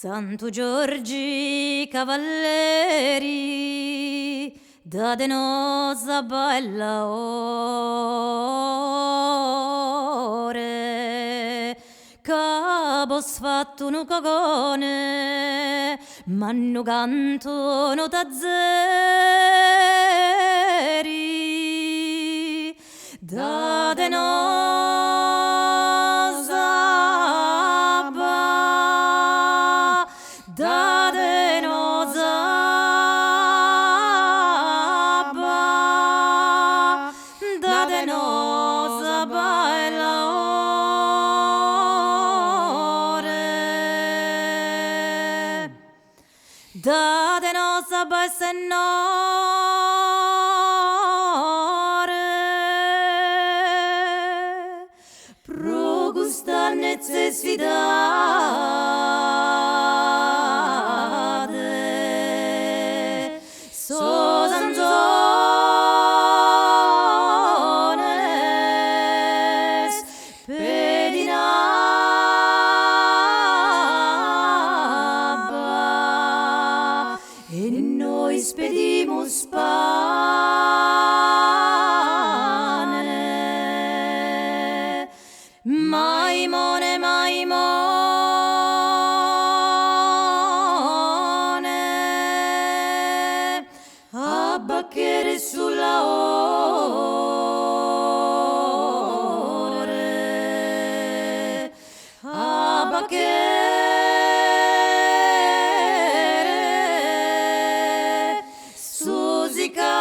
Santu Giorgi cavalleri dade nos abba e laore ca bos fattu unu cogone mannu cantu unu tazeri dade nos abba dade nos abba dade nos abba e laore dade nos abba e sennore pro custa netzessidade sos anzones pedin abba e nois pedimus pane. Maimone maimone abba cheres su laore abba cheres su siccadu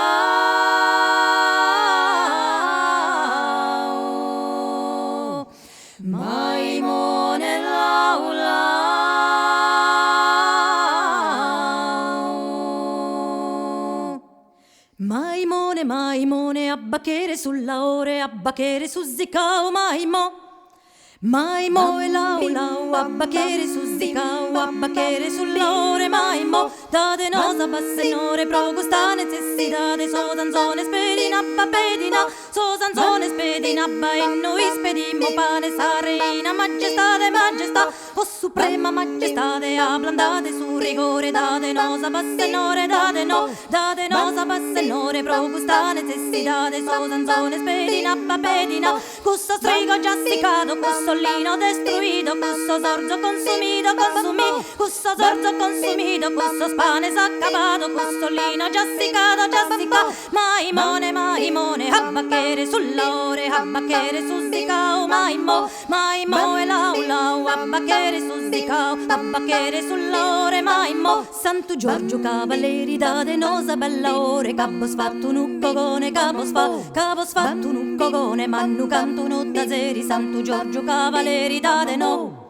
Maimone lau lau. Maimone maimone abba cheres su laore abba cheres su siccadu maimo' Maimo' e lau lau abba cheres su siccadu abba cheres su laore maimo' dade nos abba sennore pro custa netzessidade sos anzones pedin abba pedin sos anzones pedin abba e nois pedimus pane sa reina magestade magestà o suprema magestade ablandade su rigore dade nos abba sennore dade no dade nos abba sennore pro custa netzessidade sos anzones pedin abba pedin cussos trigo già siccadu cusso lino destruidu cusso orzo consumidu consumi cusso orzo consumidu cussos panes accabadu cusso lino già siccadu già siccadu Maimone maimone abba cheres su laore abba cheres su siccadu maimo' maimo' e lau lau abba cheres su siccadu abba cheres su laore maimo' Santu Giorgio cavalleri dade nos abba e laore ca bos fatto unu cogone ca bos fa ca bos fatto unu cogone mannu cantu unu tazeri Santu Giorgio cavalleri dade no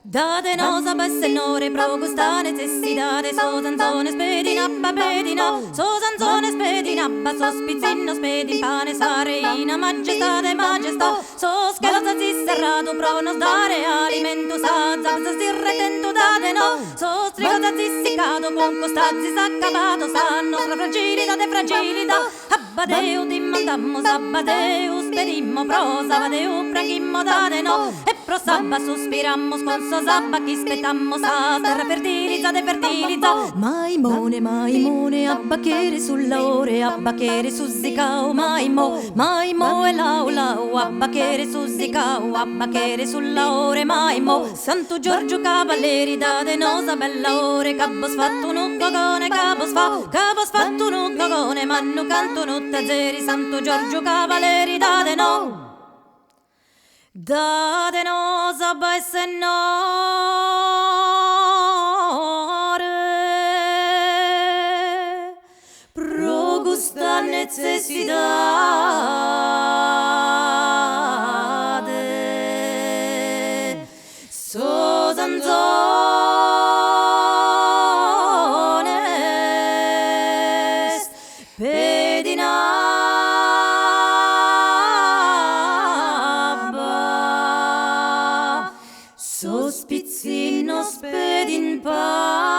Dade nos abba sennore pro custa netzessidade sos anzones pedin abba pedin sos anzones pedin abba sos pitzinnos pedin pane sa reina magestade magestà sos chelos azis serradu pro nos dare alimentu sa zabba azis retentu dade no sos trigos azis siccadu cun cust'azis acabadu sa nostra fragilidade fragilidà abba Deus dimandamus abba Deus pedimos pro s'abba Deus pranghimus dade no e pro s'abba suspiramus cun sos abba ch'ispettamus sa terra fertilizade fertilizza Maimone maimone abba cheres su laore abba cheres su siccadu maimo' maimo' e lau lau abba cheres su siccadu abba cheres su laore maimo' Santu Giorgio cavalleri dade nos abba e laore ca bos fatto unu cogone ca bos fa ca bos fatto unu cogone mannu cantu unu tazeri Santu Giorgio cavalleri dade no Dade nos abba e sennore pro custa netzessidade sos anzones pedin abba sos pitzinnos pedin pane.